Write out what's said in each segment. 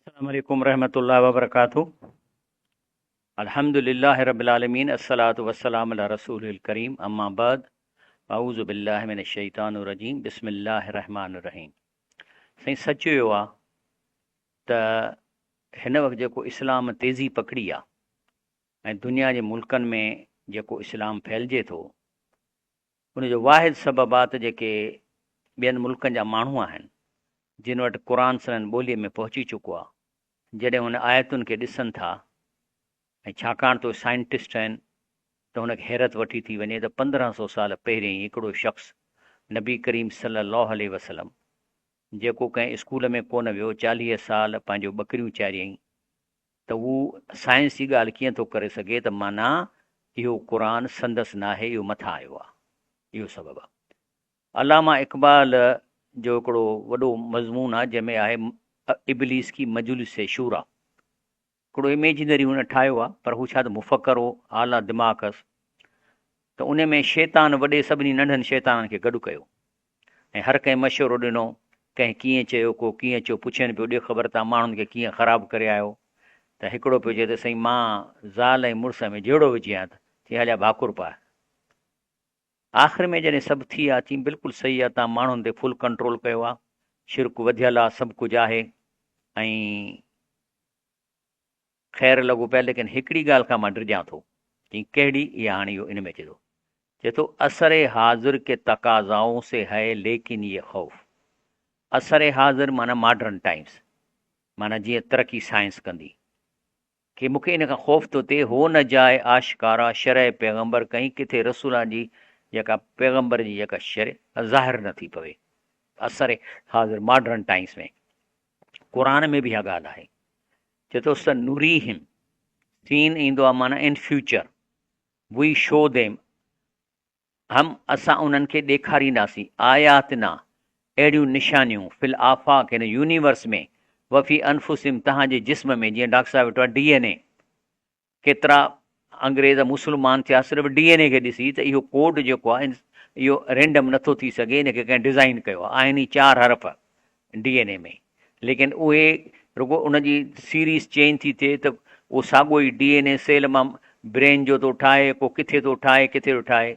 السلام عليڪم ورحمة الله وبرڪاته الحمد لله رب العالمين الصلاة والسلام على رسول الڪريم اما بعد اعوذ بالله من الشيطان الرجيم بسم الله الرحمن الرحيم سائين سچ اهو آ ته هن وقت جيڪو اسلام تيزي پڪڙي آ ۽ دنيا جي ملڪن ۾ جيڪو اسلام ڦهلجي ٿو ان جو واحد سبب آ ته جيڪي ٻين ملڪن جا ماڻهو آهن جن وٽ قرآن سندن ٻوليء ۾ پهچي چڪو آ جڏهن هن آيتن کي ڏسن ٿا ۽ ڇاڪاڻ ته اهي سائنٽسٽ آهن ته هن کي حيرت وٺي ٿي وڃي ته 1500 سال پهرين هڪڙو شخص نبي ڪريم صلي الله عليه وسلم جيڪو ڪنهن اسڪول ۾ ڪونه ويو 40 سال پنهنجو ٻڪريون چاريائين ته هو سائنس جي ڳالهه ڪيئن ٿو ڪري سگهي ته معنيٰ اهو قرآن سندس ناهي اهو مٿان آيو آهي. اهو سبب آهي. علامه اقبال جو هڪڙو وڏو مضمون آهي جنهن ۾ آهي ابليس ڪي مجلس شورا. هڪڙو اميجنري هن ٺاهيو آهي پر هو ڇا ته مفڪر هو، اعليٰ دماغ هئس ته ان ۾ شيطان وڏي سڀني ننڍن شيطانن کي گڏ ڪيو. ۽ هر ڪنهن مشورو ڏنو، ڪنهن ڪيئن چيو، ڪو ڪيئن چيو، پڇين پيو ڏي خبر تان ماڻهن کي ڪيئن خراب ڪري آيو ته هڪڙو پيو چئي ته سائين مان زال ۽ مڙس ۾ جهيڙو وجهي آيان ته چيائين هليا ڀاڪر پاء. آخر ۾ جڏهن سڀ ٿي آ چيائين بلڪل صحيح آ تان ماڻهن تي فل ڪنٽرول ڪيو آ، شرڪ وڌيل آ، سڀ ڪجهه آهي ۽. خير لڳو پيا ليڪن هڪڙي ڳالهه کان مان ڊڄان ٿو. چيائين ڪهڙي؟ اها هاڻي اهو ان ۾ اچي ٿو. چئي ٿو عصر حاضر ڪي تقاضائون سي هي ليڪن يه خوف. عصر حاضر معنيٰ ماڊرن ٽائيمز معنيٰ جيئن ترقي سائنس ڪندي. ڪي مون کي ان کان خوف ٿو ٿئي هو نه جاء آشڪارا شرع پيغمبر ڪهين ڪٿي رسولان جي جيڪا پيغمبر جي جيڪا شرع ظاهر نه ٿي پوي. عصر حاضر ماڊرن ٽائيمز ۾ قرآن ۾ به اها ڳالهه آهي. چئي ٿو سنريهم، سين ايندو آهي معنيٰ ان فيوچر، وي شو ديم، هم اسان انهن کي ڏيکارينداسين، آياتنا، اهڙيون نشانيون، في الآفاق هن يونيورس ۾، وفي انفسهم تهان جي جسم ۾، جيئن ڊاڪٽر صاحب ويٺو آهي ڊي اين اي، ڪيترا انگريز مسلمان ٿيا صرف ڊي اين اي کي ڏسي ته اهو ڪوڊ جيڪو آهي اهو رينڊم نٿو ٿي سگهي ان کي ڪنهن ڊزائين ڪيو آهي آهن ئي چار حرف ڊي اين اي ۾ ليڪن اهي رڳو ان جي سيريز چينج ٿي ٿئي ته اهو ساڳو ئي ڊي اين اي سيل مان برين جو ٿو ٺاهي ڪو ڪٿي ٿو ٺاهي ڪٿي ٿو ٺاهي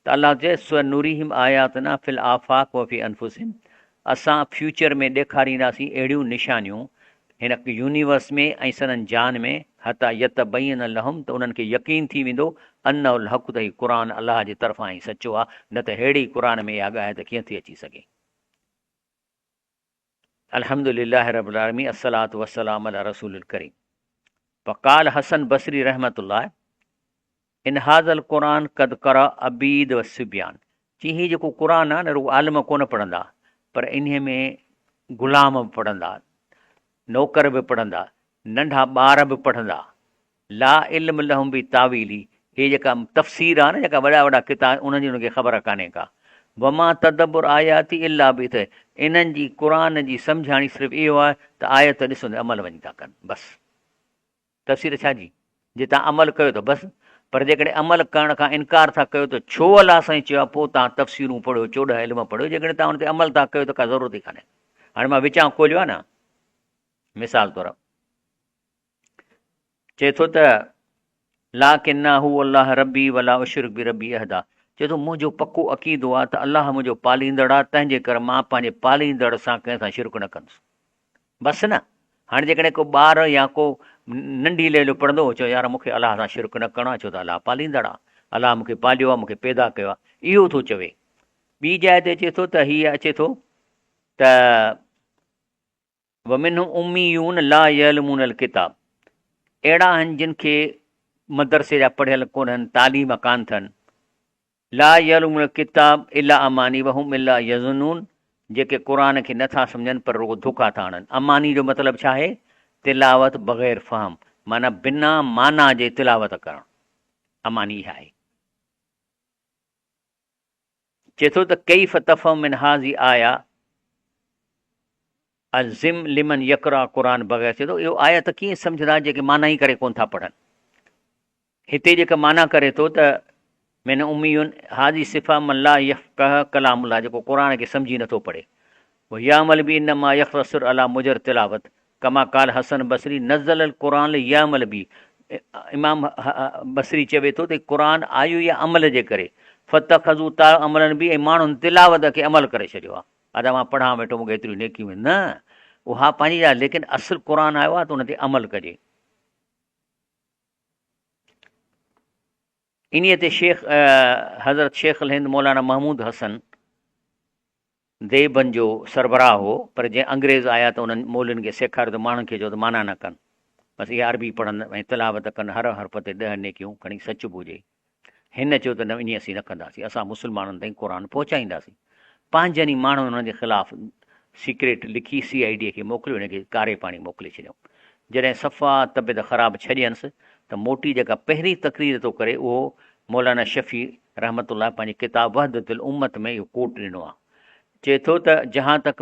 ته الله چئي سنريهم آياتنا في الآفاق وفي انفسهم اسان فيوچر ۾ ڏيکارينداسين اهڙيون نشانيون هن يونيورس ۾ ۽ سندن جان ۾ حتي يتبين لهم ته انهن کي يقين ٿي ويندو انه الحق ته هي قرآن الله جي طرفان ئي سچو آهي نه ته ههڙي قرآن ۾ اها ڳالهه ته ڪيئن ٿي اچي سگهي. الحمد لله رب العالمين الصلوة والسلام علي رسول الڪريم وقال حسن بصري رحمة الله ان هذا القرآن قد قرأ عبيد والصبيان چي هي جيڪو قرآن آهي نه رڳو عالم ڪونه پڙهندا پر انهي ۾ غلام به پڙهندا نوڪر به پڙهندا ننڍا ٻار به پڙهندا لا علم لهم بتاويله هي جيڪا تفسير آهي نه جيڪا وڏا وڏا ڪتاب انهن جي انهن کي خبر ڪانهي ڪا وما تدبر آياتي الا به انهن جي قرآن جي سمجهاڻي صرف اهو آهي ته آيت ڏسندي عمل وڃي ٿا ڪن بس تفسير ڇا جي جي تان عمل ڪيو ته بس پر جيڪڏهن عمل ڪرڻ کان انڪار ٿا ڪيو ته ڇو الله سائين چيو آهي پوء تان تفسيرون پڙهيو 14 علم پڙهيو جيڪڏهن تان ان تي عمل ٿا ڪيو ته ڪا ضرورت ئي ڪانهي هاڻي مان وچان کوليو آهي نه مثال طور چئي ٿو ته لاڪن هو الله ربي ولا اشرڪ بربي احدا چئي ٿو منهنجو پڪو عقيدو آهي ته الله منهنجو پاليندڙ آهي تنهن جي ڪري مان پنهنجي پاليندڙ سان ڪنهن سان شرڪ نه ڪندس بس نه هاڻي جيڪڏهن ڪو ٻار يا ڪو ننڍي ليل پڙهندو هو چئو يار مون کي الله سان شرڪ نه ڪرڻو آهي ڇو ته الله پاليندڙ آهي الله مون کي پاليو آهي مون کي پيدا ڪيو آهي اهو ٿو چوي ٻي جاء تي اچي ٿو ته هي اچي ٿو ته ومنهم اميون لا يعلمون الڪتاب اهڙا آهن جن کي مدرسي جا پڙهيل ڪونهن، تعليم ڪانه اٿن. لا يعلمون الڪتاب الا اماني وهم الا يظنون جيڪي قرآن کي نٿا سمجهن پر رڳو ڌوڪا ٿا هڻن. اماني جو مطلب ڇا آهي؟ تلاوت بغير فهم معنيٰ بنا معنيٰ جي تلاوت ڪرڻ اماني اها آهي. چئي ٿو ته ڪيف تفهم من هذه آيه الزم لمن يقرا قرآن بغير چئي ٿو اهو آيت ڪيئن سمجهندا جيڪي معنيٰ ئي ڪري ڪون ٿا پڙهن هتي جيڪا معنيٰ ڪري ٿو ته من اميون هذه صفه من لا يفقه ڪلام الله جيڪو قرآن کي سمجهي نٿو پڙهي ويعمل به انما يختصر علي مجرد تلاوت ڪما قال حسن بصري نزل القرآن ليعمل به امام بصري چوي ٿو ته قرآن آيو ئي عمل جي ڪري فتخذوا تا عملا به ۽ ماڻهن تلاوت کي عمل ڪري ڇڏيو آهي ادا مان پڙهان ويٺو مونکي ايتريون نيڪيون ملن نه اها پنهنجي جاء ليڪن اصل قرآن آيو آهي ته ان تي عمل ڪجي. انهيء تي شيخ حضرت شيخ الهند مولانا محمود حسن ديوبند جو سربراهه هو، پر جنهن انگريز آيا ته انهن مولوين کي سيکاريو ته ماڻهن کي چئو ته معنيٰ نه ڪن، بس اها عربي پڙهن ۽ تلاوت ڪن، هر حرف تي ڏهه نيڪيون، کڻي سچ به هجي. هن چيو ته نه انهيء اسين نه ڪنداسين، اسان مسلمانن تائين قرآن پهچائينداسين. پنهنجن ئي ماڻهن انهن جي خلاف سيڪريٽ لکي سي I D کي موڪليو، هن کي ڪاري پاڻي موڪلي ڇڏيائون. جڏهن صفا طبيعت خراب ڇڏينس ته موٽي جيڪا پهرين تقرير ٿو ڪري اهو مولانا شفيع رحمة الله پنهنجي ڪتاب وحدت الامت ۾ اهو ڪوٽ ڏنو آهي. چئي ٿو ته جهان تڪ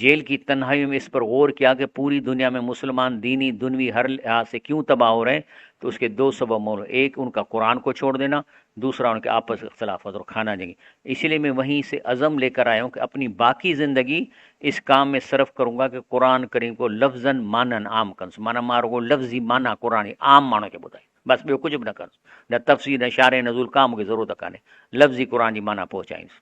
جيل ڪي تنهائيون ۾ اس پر غور ڪيا ڪه پوري دنيا ۾ مسلمان ديني دنوي هر لحاظ سي ڪيون تباهه هو رهي هين تو اس ڪي دو سبب مولوم ايڪ ان ڪا قرآن ڪو ڇوڙ دينا دوسرا ان ڪي آپس اختلافات اور خانه جنگي اسی لئي مين وهين سي عزم لي ڪر آيا هون ڪه اپني باقي زندگي اس ڪام ۾ صرف ڪرون گا ڪه قرآن ڪريم ڪو لفظاً معناً عام ڪنس معنيٰ مان رڳو لفظي معنيٰ قرآن جي عام ماڻهن کي ٻڌائيندس بس ٻيو ڪجهه به نه ڪندس نه تفسير نه شارح نزول ڪا مون کي ضرورت ڪانهي لفظي قرآن جي معنيٰ پهچائيندس.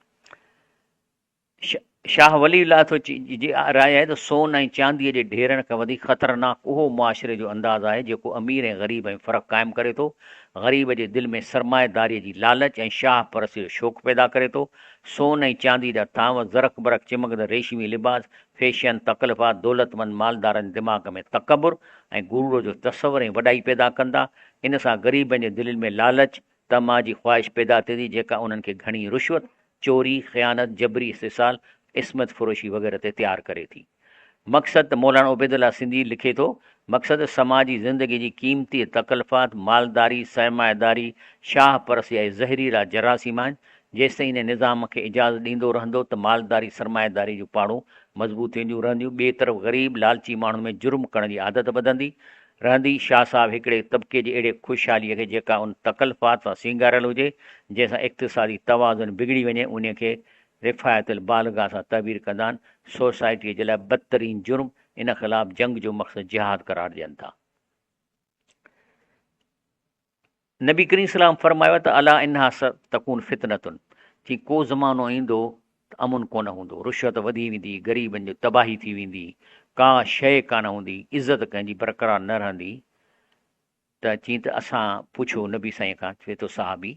شاهه ولي الله ٿو جي راء آهي ته سون ۽ چانديء جي ڍيرن کان وڌيڪ خطرناڪ اهو معاشري جو انداز آهي جيڪو امير ۽ غريب ۾ فرق قائم ڪري ٿو. غريب جي دل ۾ سرمائيداريء جي لالچ ۽ شاهه پرستيء جو شوق پيدا ڪري ٿو. سون ۽ چانديء جا ٿانو، زرق برق چمڪندڙ ريشمي لباس، فيشن، تڪلفات، دولتمند مالدارن جي دماغ ۾ تڪبر ۽ غرور جو تصور ۽ وڏائي پيدا ڪن ٿا. ان سان غريبن جي دلين ۾ لالچ، طمع جي خواهش پيدا ٿئي ٿي جيڪا انهن کي گهڻي رشوت، چوري، خيانت، جبري استحصال، عصمت فروشي وغيره تي تيار ڪري ٿي. مقصد ته مولانا عبيدالله سنڌي لکي ٿو، مقصد سماجي زندگي جي قيمتي تڪلفات، مالداري، سرمائيداري، شاهه پرستي ۽ زهريلا جراثيم آهن، جيستائين انهي نظام کي اجازت ڏيندو رهندو ته مالداري سرمائيداري جون پاڙون مضبوط ٿينديون رهنديون، ٻئي طرف غريب لالچي ماڻهن ۾ جرم ڪرڻ جي عادت وڌندي رهندي، شاهه صاحب هڪڙي طبقي جي اهڙي خوشحاليء کي جيڪا ان تڪلفات سان سينگاريل هجي، جنهن سان اقتصادي توازن بگڙي وڃي، انهيء کي رفاهيت البالغه سان تعبير ڪندا آهن. سوسائٽيء جي لاء بدترين جرم، ان خلاف جنگ جو مقصد جهاد قرار ڏين ٿا. نبي ڪريم صلعم فرمايو ته الا انها ستڪون فتنة چي ڪو زمانو ايندو ته امن ڪونه هوندو، رشوت وڌي ويندي، غريبن جو تباهي ٿي ويندي، ڪا شيء ڪانه هوندي، عزت ڪنهن جي برقرار نه رهندي ته چي ته اسان پڇيو نبي سائين کان چوي ٿو صحابي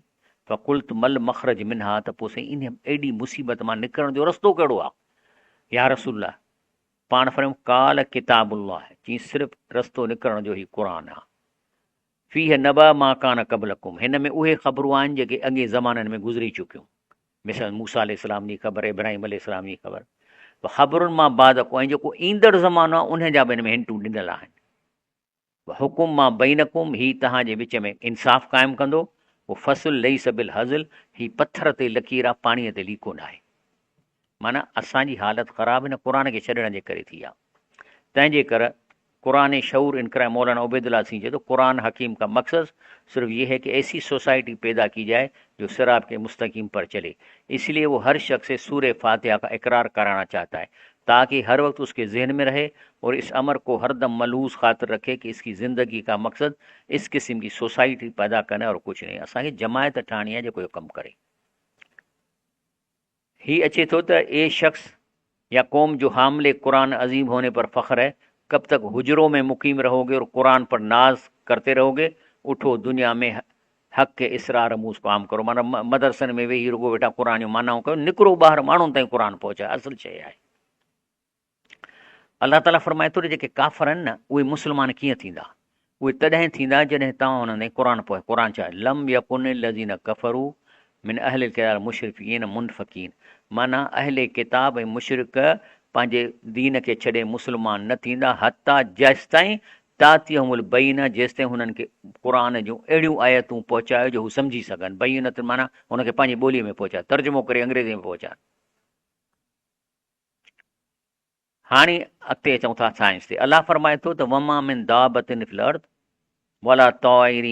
فقلت ما المخرج منها ته پوء سائين انهي ايڏي مصيبت مان نڪرڻ جو رستو ڪهڙو آهي يا رسول الله پاڻ فرمايو قال ڪتاب الله چي صرف رستو نڪرڻ جو هي قرآن آهي. فيه نبأ ما ڪان قبلڪم، هن ۾ اهي خبرون آهن جيڪي اڳين زمانن ۾ گذري چڪيون، مثلاً موسيٰ عليه السلام جي خبر، ابراهيم عليه السلام جي خبر، وخبر ما بعدڪم ۽ جيڪو ايندڙ زمانو آهي انهي جا به هن ۾ هنٽون ڏنل آهن. وحڪم ما بينڪم هي توهان جي وچ ۾ انصاف قائم ڪندو، وفصل ليس بالهزل هي پٿر تي لڪير آهي پاڻيء تي ليڪو ناهي. معنيٰ اسان جي حالت خراب هن قرآن کي ڇڏڻ جي ڪري ٿي آهي. تنهن جي ڪر قرآن شعور انقرا مولانا عبيدالله سين چئي ٿو قرآن حڪيم کا مقصد صرف یہ ہے کہ ایسی سوسائٹی پیدا کی جائے جو صراط کے مستقیم پر چلے اس لیے وہ ہر شخص سے سورہ فاتحہ کا اقرار کرانا چاہتا ہے تاکہ ہر وقت اس کے ذہن میں رہے اور اس امر کو ہر دم ملحوظ خاطر رکھے کہ اس کی زندگی کا مقصد اس قسم کی سوسائٹی پیدا کرنا ہے اور کچھ نہیں اسان کي جماعت ٺاهڻي آهي جيڪو اهو ڪم ڪري. هي اچي ٿو ته اي شخص يا قوم جو حامل قرآن عظيم هوني پر فخر هي، ڪب تڪ حجرو ۾ مقيم رهوگي اور قرآن پر ناز ڪرتي رهوگي، اٺو دنيا ۾ حق ڪي اسرار رموز ڪو عام ڪرو معنيٰ مدرسن ۾ ويهي رڳو ويٺا قرآن جون معنائون ڪيو، نڪرو ٻاهر ماڻهن تائين قرآن پهچايو اصل شيء آهي. الله تعاليٰ فرمائي ٿو ته جيڪي ڪافر آهن نه اهي مسلمان ڪيئن ٿيندا؟ اهي تڏهن ٿيندا جڏهن توهان انهن تائين قرآن پهچ قرآن ڇا لم يڪن الذين ڪفروا من اهل الڪتاب مشرڪين منفڪين معنيٰ اهل ڪتاب ۽ مشرڪ پنهنجي دين کي ڇڏي مسلمان نه ٿيندا حتيٰ جيستائين تاتيهم البينه جيستائين هنن کي قرآن جون اهڙيون آيتون پهچايو جو هو سمجهي سگهن بينة معنيٰ هن کي پنهنجي ٻوليء ۾ پهچايو ترجمو ڪري انگريزي ۾ پهچايو. هاڻي اڳتي اچون ٿا سائنس تي. الله فرمائي ٿو ته وما من دابة في الارض ولا طائر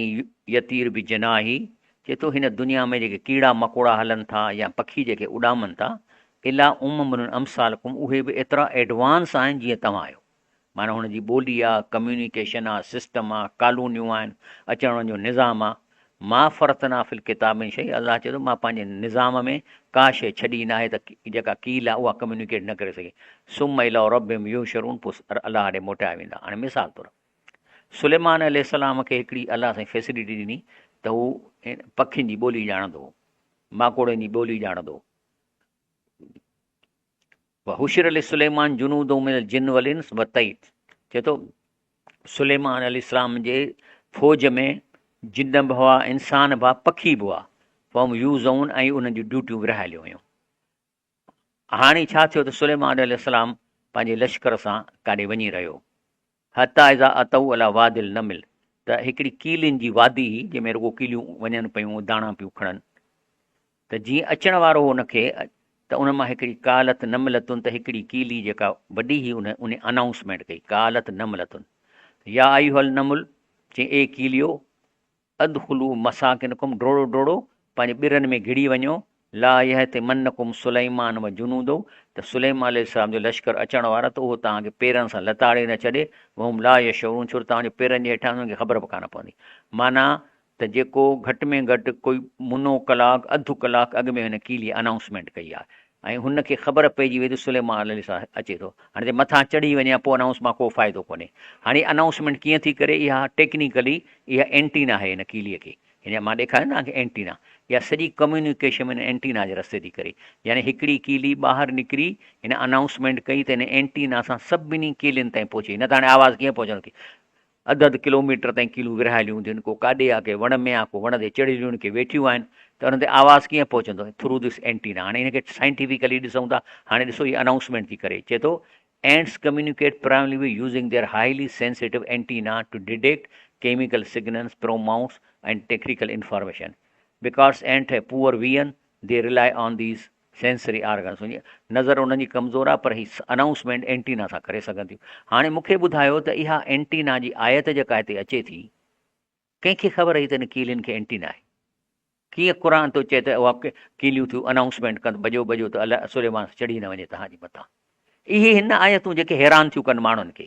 يطير بجناحه چئي ٿو هن دنيا ۾ جيڪي ڪيڙا مڪوڙا هلن ٿا يا پکي جيڪي اڏامن ٿا الا امم امثالڪم اهي به ايترا ايڊوانس آهن جيئن توهان آهيو. معنيٰ هن جي ٻولي آ، ڪميونيڪيشن آ، سسٽم آ، ڪالونيون آهن، اچڻ وڃڻ جو نظام آ. ما فرطنا في الڪتاب من شيء الله چئي ٿو مان پنهنجي نظام ۾ ڪا شيء ڇڏي ناهي ته جيڪا قيل آ اها ڪميونيڪيٽ نه ڪري سگهي. ثم الي ربهم يحشرون پوء الله ڏي موٽايا ويندا. هاڻي مثال طور سليمان عليه السلام کي هڪڙي الله سائين فيسلٽي ڏني ته هو پکين جي ٻولي ڄاڻندو هو، ماڪوڙين جي ٻولي ڄاڻندو هو. وحشر لسليمان جنوده من الجن والانس والطير چئي ٿو سليمان عليه السلام جي فوج ۾ جن به هئا انسان به هئا پکي به هئا فهم يوزعون ۽ انهن جون ڊيوٽيون ورهايل هيون هاڻي ڇا ٿيو ته سليمان عليه السلام پنهنجي لشڪر سان ڪاڏي وڃي رهيو حتيٰ اذا اتوا علي وادي النمل ته هڪڙي ڪيلين جي وادي هئي جنهن ۾ رڳو ڪيليون وڃن پيون داڻا پيون کڻن ته جيئن اچڻ وارو هو ان کي ته ان مان هڪڙي قالت نملة ته هڪڙي ڪيلي جيڪا وڏي هئي ان ان انائونسمينٽ ڪئي قالت نملة يا ايها النمل چي اي ڪيليو ادخلوا مساڪنڪم ڊوڙو ڊوڙو پنهنجي ٻرن ۾ گهڙي وڃو، لا يحطمنڪم سليمان و جنوده ته سليمان عليه السلام جو لشڪر اچڻ وارو ته اهو توهان کي پيرن سان لتاڙي نه ڇڏي، وهم لا يشعرون ڇو ته توهان جي پيرن جي هيٺان انهن کي خبر به ڪانه پوندي. معنيٰ ته جيڪو گهٽ ۾ گهٽ ڪوئي منو ڪلاڪ اڌ ڪلاڪ اڳ ۾ هن ڪيلي انائونسمينٽ ڪئي آهي ۽ هن کي خبر پئجي وئي ته سليمان عليه السلام اچي ٿو. هاڻي جي مٿان چڙهي وڃي ها پوء انائونس مان ڪو فائدو ڪونهي. هاڻي انائونسمينٽ ڪيئن ٿي ڪري اها ٽيڪنيڪلي اها اينٽينا آهي هن ڪيليء کي. هن مان ڏيکاريو نه توهان کي اينٽينا. اها سڄي ڪميونيڪيشن هن اينٽينا جي رستي ٿي ڪري. يعني هڪڙي ڪيلي ٻاهر نڪري هن انائونسمينٽ ڪئي ته هن اينٽينا سان سڀني ڪيلين تائين پهچي. نه ته هاڻي آواز ڪيئن پهچندو ڪي اڌ اڌ ڪلوميٽر تائين ڪيلون ورهايل هونديون آهن، ڪو ڪاڏي آ، ڪي وڻ ۾ آ، ڪو وڻ تي چڙهيل آهن، ڪي ويٺيون آهن ته انهن تي آواز ڪيئن پهچندو ٿرو this antenna. هاڻي ان کي سائنٽيفڪلي ڏسون ٿا، هاڻي ڏسو هي انائونسمينٽ ٿي ڪري، چئي ٿو Ants communicate primarily using their highly sensitive antenna to detect chemical signals, pheromones and technical information. Because ant have poor vision, they rely on these sensory organs وڃي نظر انهن جي ڪمزور آهي پر هي انائونسمينٽ اينٽينا سان ڪري سگهن ٿيون. هاڻي مون کي ٻڌايو ته اها اينٽينا جي آيت جيڪا هتي اچي ٿي ڪنهن کي خبر هئي ته ان ڪيلين کي اينٽينا آهي؟ ڪيئن قرآن ٿو چئي ته اها ڪيليون ٿيون انائونسمينٽ ڪن ڀڄو ڀڄو ته الله سليمان چڙهي نه وڃي توهان جي مٿان. اهي هن آيتون جيڪي حيران ٿيون ڪن ماڻهن کي.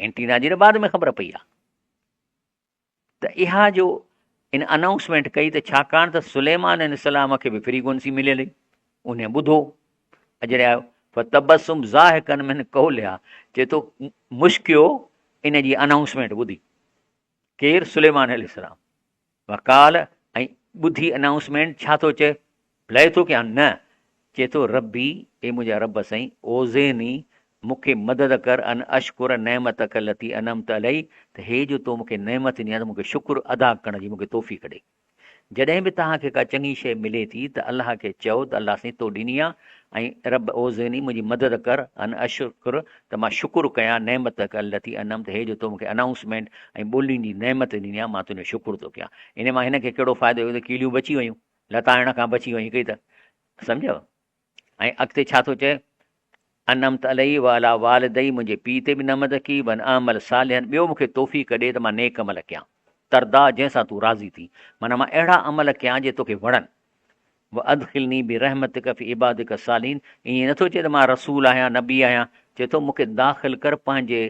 اينٽينا جي ته بعد ۾ خبر پئي آهي. ته اها جو ان انائونسمينٽ ڪئي ته ڇاڪاڻ ته سليمان عليه السلام کي به فريڪوئنسي مليل هئي انهي ٻڌو جڏهن آيو فتبسم ضاحڪا من قولها چئي ٿو مشڪيو ان جي انائونسمينٽ ٻڌي ڪير سليمان عليه السلام وقال ۽ ٻڌي انائونسمينٽ ڇا ٿو چئي لهي ٿو ڪيان؟ نه. چئي ٿو، ربي، اي منهنجا رب سائين، اوزعني، مون کي مدد ڪر، ان اشڪر نعمتک التي انعمت علي، ته هي جو تو مون کي نعمت ڏني آهي ته مون کي شڪر ادا ڪرڻ جي مون کي توفيق ڏي. جڏهن به توهان کي ڪا چڱي شيء ملي ٿي ته الله کي چئو ته الله سائين تو ڏني آهي ۽ رب اوزعني، منهنجي مدد ڪر، ان اشڪر، ته مان شڪر ڪيان، نعمتک التي انعمت، هي جو تو مون کي انائونسمينٽ ۽ ٻولين جي نعمت ڏني آهي، مان تنهنجو شڪر ٿو ڪيان. انهي مان هن کي ڪهڙو فائدو ٿيو ته ڪيليون بچي ويون. لتاڙڻ کان بچي وئين هڪڙي ته سمجهيو ۽ اڳتي ڇا ٿو چئي انعمت علي وعلي والدي منهنجي پيء تي به نعمت ڪي وان اعمل صالحا ٻيو مون کي توفيق ڏي ته مان نيڪ عمل ڪيان ترضا جنهن سان تون راضي ٿين معنيٰ مان اهڙا عمل ڪيان جي توکي وڻن وادخلني برحمتک في عبادک الصالحين ائين نٿو چئي ته مان رسول آهيان نبي آهيان چئي ٿو مون کي داخل ڪر پنهنجي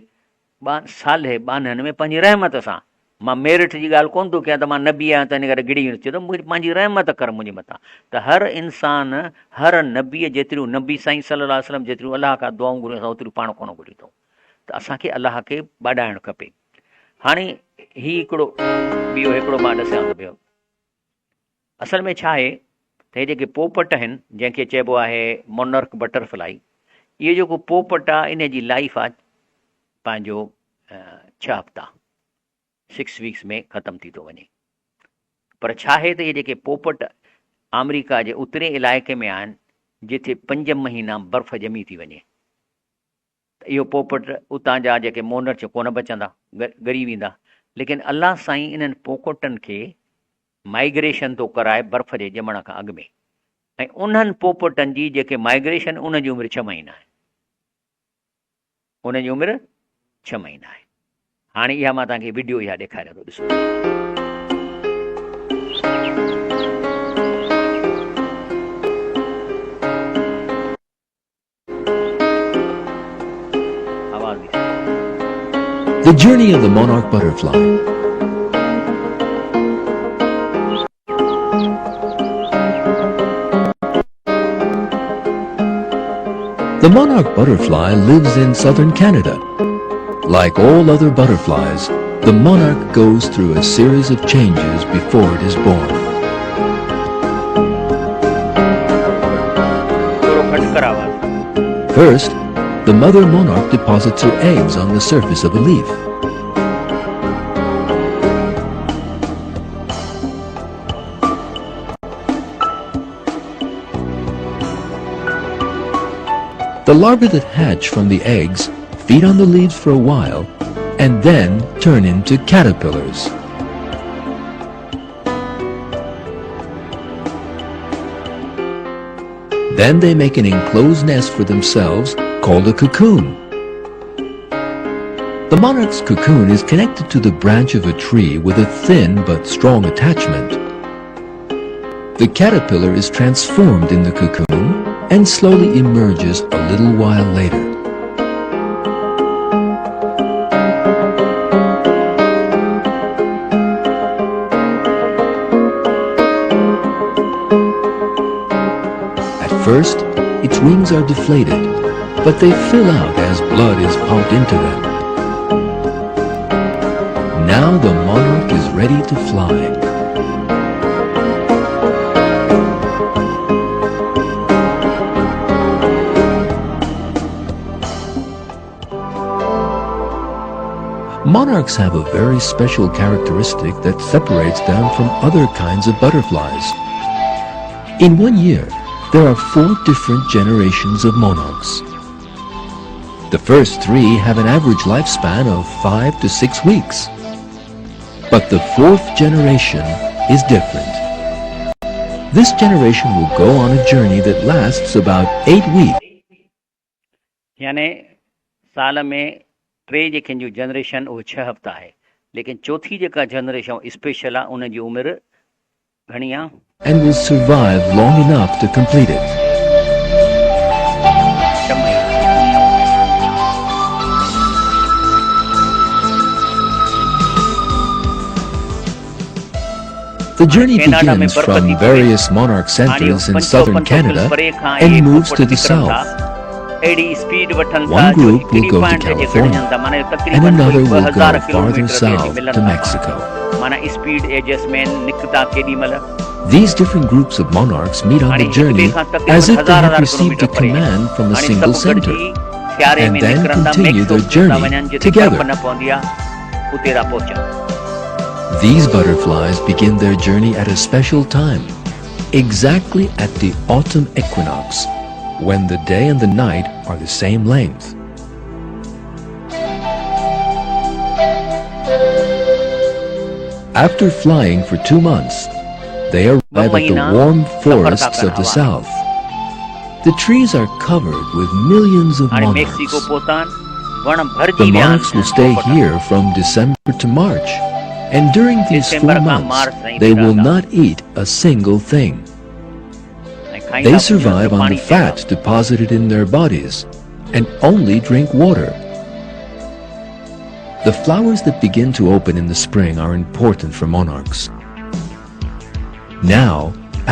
صالح ٻانهن ۾ پنهنجي رحمت سان، مان ميرٽ جي ڳالهه ڪونه ٿو ڪيان ته مان نبي آهيان تنهن ڪري گهڙي ويندس، چئي ٿو پنهنجي رحمت ڪر منهنجي مٿان ته هر انسان هر نبيء جيتريون نبي سائين صلي الله عليه وسلم جيتريون الله کان دعائون گهريون اسان اوتريون پاڻ ڪونه گهريون اٿئون ته اسان کي الله کي ٻاڏائڻ کپي. هاڻي هي هڪڙو ٻيو هڪڙو مان ڏسيان ٿو پيو. اصل ۾ ڇا آهي ته هي جيڪي پوپٽ آهن جنهن کي چئبو آهي مونرڪ بٽر فلائي اهو جيڪو پوپٽ آهي ان جي لائف آهي پنهنجو ڇهه هفتا سڪس ويڪس ۾ ختم ٿي ٿو وڃي پر ڇا آهي ته اهي جيڪي پوپٽ آمريڪا جي اترين علائقي ۾ آهن جتي پنج مهينا برف ڄمي ٿي وڃي ته اهو پوپٽ اتان جا جيڪي مونرچ ڪونه بچندا، ڳري ويندا. ليڪن الله سائين انهن پوپٽن کي مائگريشن ٿو ڪرائي برف جي ڄمڻ کان اڳ ۾ ۽ انهن پوپٽن جي جيڪي مائگريشن انهن جي عمر ڇهه مهينا آهي. انهن جي عمر ڇهه مهينا آهي. هاڻي اها مان توهان کي وڊيو اها ڏيکاريان ٿو ڏسو. آواز ڏي. The journey of the monarch butterfly. The monarch butterfly lives in southern Canada. Like all other butterflies, the monarch goes through a series of changes before it is born. ٿورو گهٽ ڪر آواز. First, the mother monarch deposits her eggs on the surface of a leaf. The larvae that hatch from the eggs feed on the leaves for a while and then turn into caterpillars. Then they make an enclosed nest for themselves called a cocoon. The monarch's cocoon is connected to the branch of a tree with a thin but strong attachment. The caterpillar is transformed in the cocoon and slowly emerges a little while later. At first, its wings are deflated, but they fill out as blood is pumped into them. Now the monarch is ready to fly. Monarchs have a very special characteristic that separates them from other kinds of butterflies. In one year, there are 4 different generations of monarchs. The first 3 have an average lifespan of 5 to 6 weeks. But the 4th generation is different. This generation will go on a journey that lasts about 8 weeks. يعني سال ۾ ٽي جيڪي جو generation اهو 6 هفتا آهي ليڪن چوٿي جيڪا generation special آهي ان جي عمر گهڻي آهي؟ And will survive long enough to complete it. 6 مهينا. The هاڻي journey Canada ۾ begins برف from ٿي پوي. various monarch هاڻي centers in پنج سؤ southern پنج سؤ ميل Canada پري کان and اهي moves پوپٽ to the نڪرن ٿا south. اهڙي اسپيڊ وٺن ٿا One جو group will هڪڙي go to point تي جي California گڏجن ٿا معنيٰ and تقريبن ڪوئي another will go 2000 farther kilometre تي اچي south ملن to ٿا پاڻ ۾ Mexico. معنيٰ اسپيڊ ايڊجسٽمينٽ نڪتا ڪيڏي مهل. These different groups of monarchs meet on هاڻي the هڪ ٻئي journey کان as تقريبن if they هزار had هزار received kilometre a پري آهن. command from a هاڻي single سڀ center گڏجي سياري and ۾ then نڪرن ٿا continue Mexico their ٿا journey وڃن جتي برف together. نه پوندي آهي اتي ٿا پهچن. These butterflies begin their journey at a special time, exactly at the autumn equinox, when the day and the night are the same length. After flying for 2 months, they ٻه arrive at the مهينا warm سفر ٿا forests ڪن of the هوا ۾. south. The trees are covered with millions of هاڻي Mexico monarchs. پهتا آهن، وڻ ڀرجي The ويا آهن monarchs will stay پوپٽن. here from December to March, and during these 4 December کان months, march تائين they اتي will رهندا. not eat a single thing. ۽ کائيندا They پيئندا صرف survive on پاڻي the پيئندا. fat deposited in their bodies and only drink water. The flowers that begin to open in the spring are important for monarchs. Now,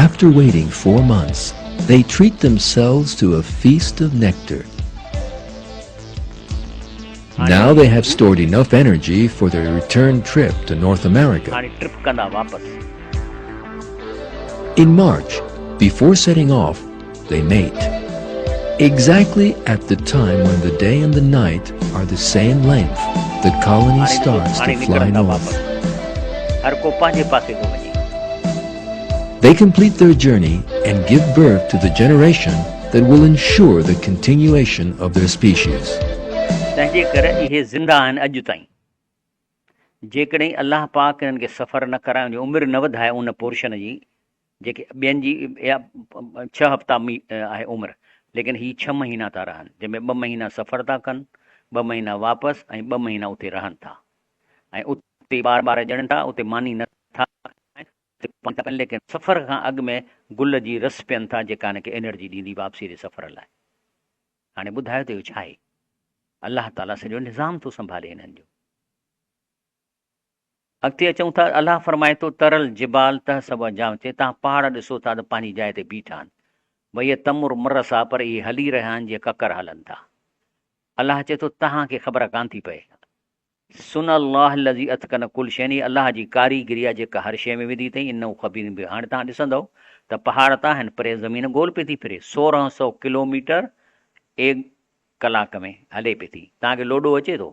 after waiting 4 months, they treat themselves to a feast of nectar. Now they have stored enough energy for their return trip to North America. هاڻي trip ڪندا واپس. In March, before setting off, they mate. Exactly at the time when the day and the night are the same length, the colony هاڻي ڏسو، starts to هاڻي fly نڪرن ٿا north. واپس. هر ڪو پنهنجي پاسي ٿو وڃي. They complete their journey and give birth to the generation that will ensure the continuation of their species. تنهنجي ڪري اهي زنده آهن اڄ تائين. جيڪڏهن الله پاڪ انهن کي سفر نه ڪرائي ان جي عمر نه وڌائي ان پورشن جي جيڪي ٻين جي اها 6 هفتا آهي عمر ليڪن هي 6 مهينا ٿا رهن جنهن ۾ 2 مهينا سفر ٿا ڪن 2 مهينا واپس ۽ 2 مهينا اتي رهن ٿا ۽ اتي ٻار ٻار ڄڻن ٿا اتي ماني نه ٿا کائن اتي پاڻي ٿا پين ليڪن سفر کان اڳ ۾ گل جي رس پين ٿا جيڪا هن کي انرجي ڏيندي واپسي جي سفر لاء. هاڻي ٻڌايو ته اهو ڇا آهي؟ الله تعاليٰ سڄو نظام ٿو سنڀالي هنن جو. اڳتي اچون ٿا، الله فرمائي ٿو، ترل جبال تحسبها جامدة چي توهان پهاڙ ڏسو ٿا ته پنهنجي جاء تي بيٺا آهن، وهي تمر مرسا پر اهي هلي رهيا آهن جيئن ڪڪر هلن ٿا. الله چئي ٿو توهان کي خبر ڪانه ٿي پئي. صنع الله الذي اتقن ڪل شيء هي الله جي ڪاريگري آهي جيڪا هر شيء ۾ وڌي اٿئي انه خبير به هاڻي توهان ڏسندؤ ته پهاڙ ته آهن پر هي زمين گول پئي ٿي ڦري 1600 ڪلوميٽر ايڪ ڪلاڪ ۾ هلي پئي ٿي توهان کي لوڏو اچي ٿو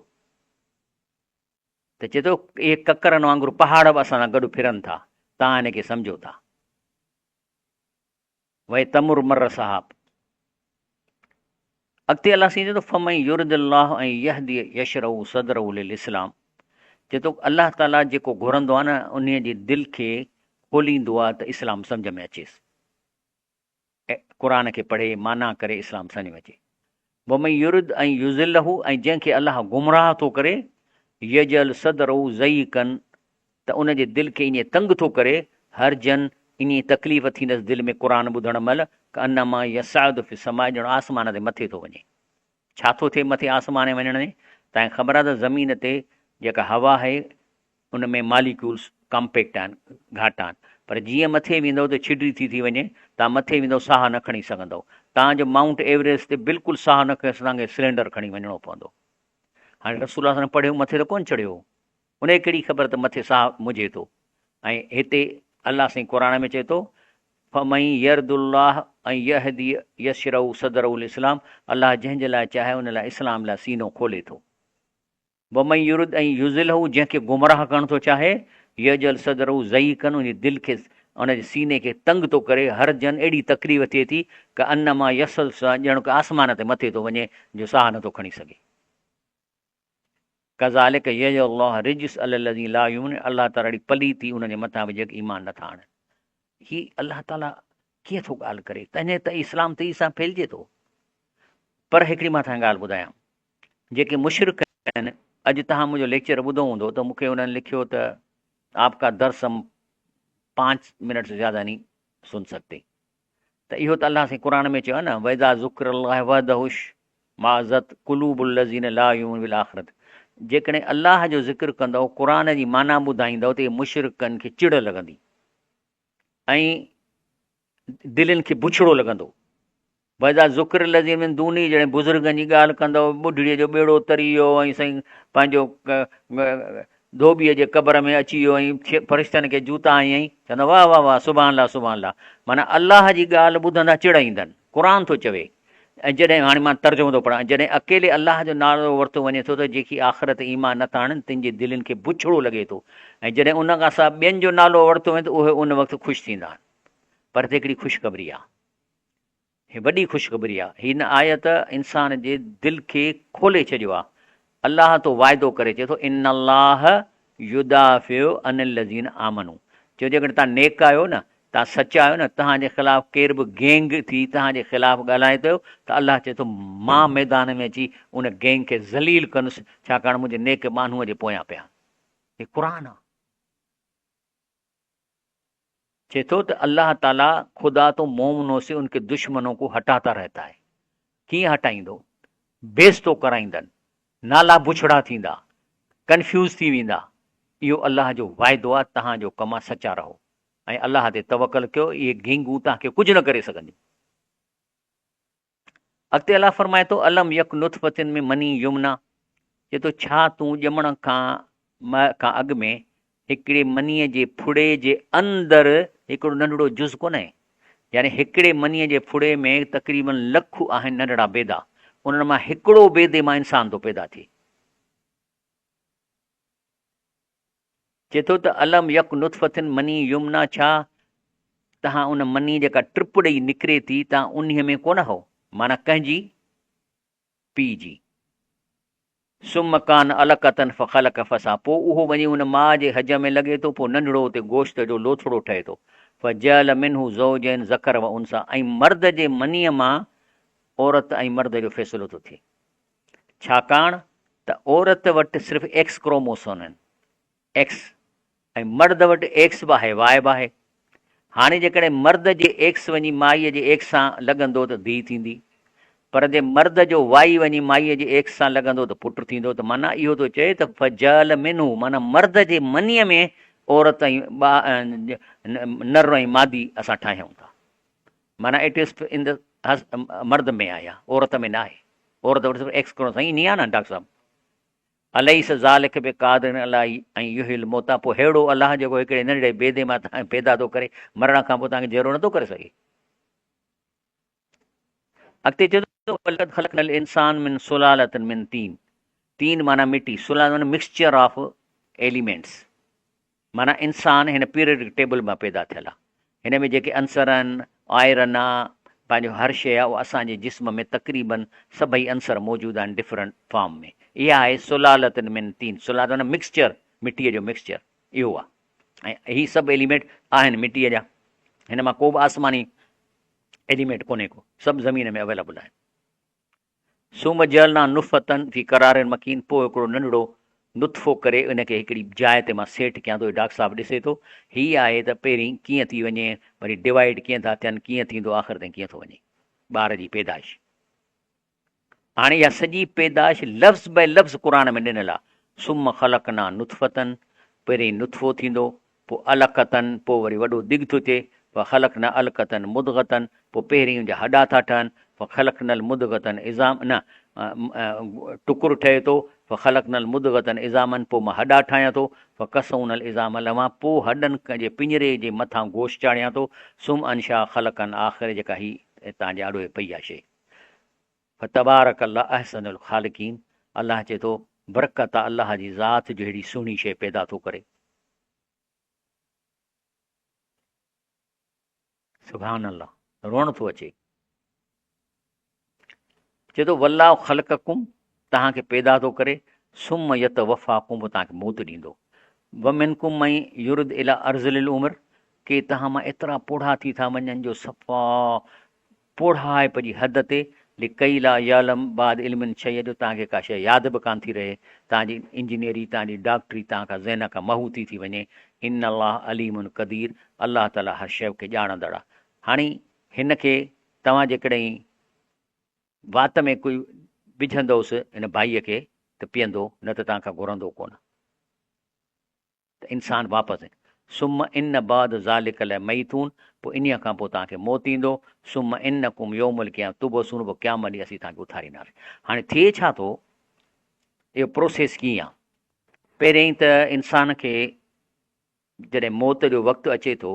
ته چئي ٿو اهي ڪڪرن وانگر پهاڙ به اسان سان گڏ ڦرن ٿا، توهان هن کي سمجهو ٿا. وهي تمر مر صحاب. اڳتي الله سائين چئي ٿو فمن يرد الله ان يهدي يشرح صدره للاسلام چئي ٿو الله تعالي جيڪو گهرندو آهي نه انهي جي دل کي کوليندو آهي ته اسلام سمجهه ۾ اچيس. قرآن کي پڙهي معنيٰ ڪري اسلام سمجهه ۾ اچي. ومن يرد ان يضله ۽ جنهن کي الله گمراهه ٿو ڪري، يجعل صدره ضيقا ته ان جي دل کي ائين تنگ ٿو ڪري، حرجا ائين تڪليف ٿيندس دل ۾ قرآن ٻڌڻ مهل، ڪانما يصعد في السماء ڄڻ آسمان تي مٿي ٿو وڃي. ڇا ٿو ٿئي مٿي آسمان ۾ وڃڻ ۾؟ توهان کي خبر آهي ته زمين تي جيڪا هوا آهي ان ۾ ماليڪيولز ڪامپيڪٽ آهن، گهاٽا آهن، پر جيئن مٿي ويندؤ ته ڇڊري ٿي ٿي وڃي، توهان مٿي ويندؤ ساهه نه کڻي سگهندؤ. توهان جو مائونٽ ايوريسٽ تي بلڪل ساهه نه کڻي سگهندؤ، توهان کي سلينڊر کڻي وڃڻو پوندو. هاڻي رسول الله صلعم پڙهيو مٿي ته ڪونه چڙهيو هو، ان کي ڪهڙي خبر ته مٿي ساهه منجهي ٿو ۽ هتي الله سائين قرآن ۾ چئي ٿو فمن يرد الله ان يهدي يشرح صدره للاسلام الله جنهن جي لاء چاهي ان لاء اسلام لاء سينو کولي ٿو. ومن يرد ان يضله جنهن کي گمراهه ڪرڻ ٿو چاهي، يجعل صدره ضيقا ان جي دل کي ان جي سيني کي تنگ ٿو ڪري، حرجا اهڙي تڪليف ٿئي ٿي، ڪانما يصعد في السماء ڄڻ ڪو آسمان تي مٿي ٿو وڃي جو ساهه نٿو کڻي سگهي. ڪذالڪ يجعل الله الرجس علي الذين لا يؤمنون الله تعالي اهڙي پليتي انهن جي مٿان وجهي جيڪي ايمان نٿا آڻن. هي الله تعالي ڪيئن ٿو ڳالهه ڪري؟ تنهن ته اسلام تيزي سان ڦهلجي ٿو. پر هڪڙي مان توهان کي ڳالهه ٻڌايان. جيڪي مشرڪ آهن، اڄ توهان منهنجو ليڪچر ٻڌو هوندو ته مون کي انهن لکيو ته آپ ڪا درس هم پانچ منٽ سي زياده نهين سن سڪتي ته اهو ته الله سائين قرآن ۾ چيو آهي نه واذا ذڪر الله وحده اشمازت قلوب الذين لا يؤمنون بالآخرت جيڪڏهن الله جو ذڪر ڪندؤ قرآن جي معنيٰ ٻڌائيندؤ ته اهي مشرڪن کي چڙ لڳندي ۽ دلين کي بڇڙو لڳندو. واذا ذڪر الذين من دونه جڏهن بزرگن جي ڳالهه ڪندؤ، ٻڍڙيء جو ٻيڙو تري ويو ۽ سائين پنهنجو ڌوٻيء جي قبر ۾ اچي ويو ۽ فرشتن کي جوتا هنيائين، چوندا واه واه واه سبحان الله سبحان الله معنيٰ الله جي ڳالهه ٻڌندا چڙ ايندن. قرآن ٿو چوي ۽ جڏهن هاڻي مان ترجمو ٿو پڙهان جڏهن اڪيلي الله جو نالو ورتو وڃي ٿو ته جيڪي آخرت تي ايمان نه ٿا آڻن تن جي دلين کي بڇڙو لڳي ٿو ۽ جڏهن ان کان سواء ٻين جو نالو ورتو وڃي ته اهي ان وقت خوش ٿيندا آهن پر هتي هڪڙي خوشخبري آهي هي وڏي خوشخبري آهي هن آيت انسان جي دل کي کولي ڇڏيو آهي الله ٿو واعدو ڪري چئي ٿو ان الله يدافع عن الذين آمنوا چيو جيڪڏهن توهان نيڪ آهيو نه توهان سچا آهيو نه توهان جي خلاف ڪير به گينگ ٿي توهان جي خلاف ڳالهائي ٿو ته الله چئي ٿو مان ميدان ۾ اچي ان گينگ کي ذليل ڪندس ڇاڪاڻ منهنجي نيڪ ٻانهوء جي پويان پيا هي قرآن آهي چئي ٿو ته الله تعاليٰ خدا تو مومنون سي ان ڪي دشمنون ڪو هٽاتا رهتا هي. ڪيئن هٽائيندو؟ بيعزتو ڪرائيندن، نالا بڇڙا ٿيندا، ڪنفيوز ٿي ويندا. اهو الله جو واعدو آهي، توهان جو ڪم آهي سچا رهو ۽ الله تي توڪل ڪيو، اهي گينگون توهان کي ڪجهه نه ڪري سگهنديون. اڳتي الله فرمائي ٿو الم يڪ نطفة من مني يمنيٰ چئي ٿو ڇا تون ڄمڻ کان کان اڳ ۾ هڪڙي منيء جي ڦڙي جي اندر هڪڙو ننڍڙو جز ڪونهي يعني هڪڙي منيء جي ڦڙي ۾ تقريبن لک آهن ننڍڙا بيدا انهن مان هڪڙو بيدي مان انسان ٿو پيدا ٿئي. چئي ٿو ته الم يڪ نطفة مني يمنيٰ ڇا توهان ان مني جيڪا ٽپ ڏئي نڪري ٿي توهان انهيء ۾ ڪونه هئو معنيٰ ڪنهن جي؟ پيء جي. ثم ڪان علقة فخلق فسوٰي پوء اهو وڃي ان ماء جي حج ۾ لڳي ٿو پوء ننڍڙو اتي گوشت جو لوٿڙو ٺهي ٿو فجعل منه زوجين ذڪر و انثيٰ ۽ مرد جي منيء مان عورت ۽ مرد جو فيصلو ٿو ٿئي. ڇاڪاڻ ته عورت وٽ صرف ايڪس ڪروموسون آهن، ايڪس، ۽ مرد وٽ ايڪس به آهي واء به آهي. هاڻي جيڪڏهن مرد جي ايڪس وڃي مائيء جي ايڪس سان لڳندو ته ڌيء ٿيندي. پر جي مرد جو وائي وڃي مائيء جي ايڪس سان لڳندو ته پٽ ٿيندو ته معنيٰ اهو ٿو چئي ته فجعل منه معنيٰ مرد جي منيء ۾ عورت ۽ نر ۽ مادي اسان ٺاهيون ٿا. معنيٰ it is in the مرد ۾ آهي اها عورت ۾ نه آهي. عورت وٽ صرف ايڪس ڪروموسوم ائين آهي نه ڊاڪٽر صاحب. اليس ذلک بقادر علي ان يحيي الموتيٰ پوء ههڙو الله جيڪو هڪڙي ننڍڙي بيدي مان توهان کي پيدا ٿو ڪري مرڻ کان پوء توهان کي جيئرو نٿو ڪري سگهي. اڳتي چئي ٿو ولقد خلقنا الانسان من سلالة من طين طين معنيٰ مٽي سلالة معنيٰ مڪسچر آف ايليمينٽس معنيٰ انسان هن پيريڊڪ ٽيبل مان پيدا ٿيل آهي. هن ۾ جيڪي عنصر آهن، آئرن آ، پنهنجو هر شيء آ، اها اسان جي جسم ۾ تقريباً سڀئي عنصر موجود آهن ڊفرنٽ فارم ۾. اها آهي سلالة من طين، سلالة معنيٰ مڪسچر، مٽيء جو مڪسچر اهو آ ۽ هي سڀ ايليمينٽ آهن مٽيء جا. هن مان ڪو به آسماني ايليمينٽ ڪونهي ڪو، سڀ زمين ۾ اويليبل آهن. ثم جعلنا نطفة في قرار مڪين پوء هڪڙو ننڍڙو نطفو ڪري ان کي هڪڙي جاء تي مان سيٽ ڪيان ٿو هي ڊاڪٽر صاحب ڏسي ٿو هي آهي ته پهرين ڪيئن ٿي وڃي وري ڊوائيڊ ڪيئن ٿا ٿين ڪيئن ٿيندو آخر تائين ڪيئن ٿو وڃي ٻار جي پيدائش هاڻي اها سڄي پيدائش لفظ بي لفظ قرآن ۾ ڏنل آهي ثم خلقنا نطفة پهرين نطفو ٿيندو پوء علقة، پوء وري وڏو دڳ ٿو ٿئي، فخلقنا علقة مضغة، پوء پهرين ان جا هڏا ٿا ٺهن، فخلقنا المضغة عظام، نه، ٽڪر ٺهي ٿو، فخلقنا المضغة عظاما، پوء مان هڏا ٺاهيان ٿو، فڪسونا العظام لحما، پوء هڏن جي پڃري جي مٿان گوشت چاڙهيان ٿو، ثم انشاء خلقا آخر، جيڪا هي توهان جي آڏو هي پئي آهي شيء. فتبارڪ الله احسن الخالقين، الله چئي ٿو، برڪت آ الله جي ذات جو ههڙي سهڻي شيء پيدا ٿو ڪري. سبحان الله روئڻ ٿو اچي. چئي ٿو والله خلقڪم توهان کي پيدا ٿو ڪري ثم يتوفاڪم پوء توهان کي موت ڏيندو. ومنڪم من يرد الي ارذل العمر ڪي توهان مان ايترا پوڙها ٿي ٿا وڃن جو صفا پوڙهائپ جي حد تي، لڪي لا يعلم بعد علم شيئا جو توهان کي ڪا شيء ياد به ڪانه ٿي رهي، توهان جي انجنيئري، توهان جي ڊاڪٽري توهان کان ذهن کان محو ٿي ٿي وڃي، ان الله عليم قدير الله تعالي هر شيء کي ڄاڻندڙ آهي. هاڻي هن کي توهان جيڪڏهن وات ۾ ڪوئي وجهندؤس هن ڀائيء کي ته پيئندو نه ته توهان کان گهرندو ڪونه. ته انسان واپس ثم ان بعد ذلک لميتون پوء انهيء کان پوء توهان کي موت ايندو ثم انڪم يوم القيامة تبعثون پوء قيامت ڏينهن اسين توهان کي اٿارينداسين. هاڻي ٿئي ڇا ٿو؟ اهو پروسيس ڪيئن آهي؟ پهريائين ته انسان کي جڏهن موت جو وقت اچي ٿو